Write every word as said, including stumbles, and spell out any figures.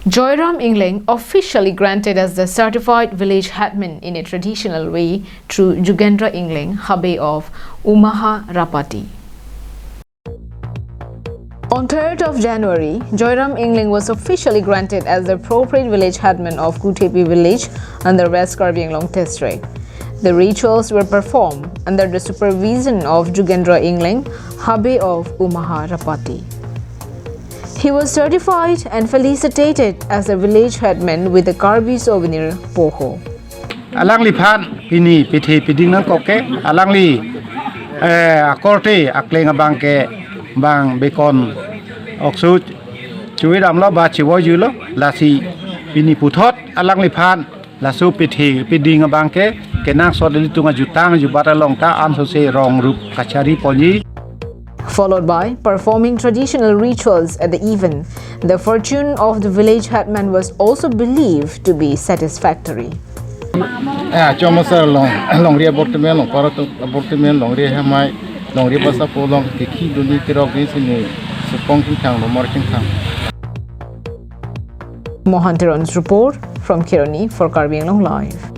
Joyram Engleng officially granted as the certified village headman in a traditional way through Jugendra Engleng, habe of Umaha Rapati. On third of January, Joyram Engleng was officially granted as the appropriate village headman of Kuthepi village under West Karbi Anglong district. The rituals were performed under the supervision of Jugendra Engleng, habe of Umaha Rapati. He was certified and felicitated as a village headman with the Karbi souvenir poho. Alangliphan pini pithe piding nangkok ke, alangli, eh, akorte akleng abang ke bang bekon oksu chuidamlo ba chivoijuilo, lasi pini puthot alangliphan laso pithe piding abang ke kenangsot ilitum ajutang ajubat along ta ansose rong rup kachari ponji. Followed by performing traditional rituals at the event, the fortune of the village headman was also believed to be satisfactory. Ah, chomasa long, longri abortement, long para tu abortement, longri hamai, longri basa po long, kiki duni tirok din sini, supong chingthang, lomor chingthang. Mohan Teron's report from Kheroni for Karbi Anglong Live.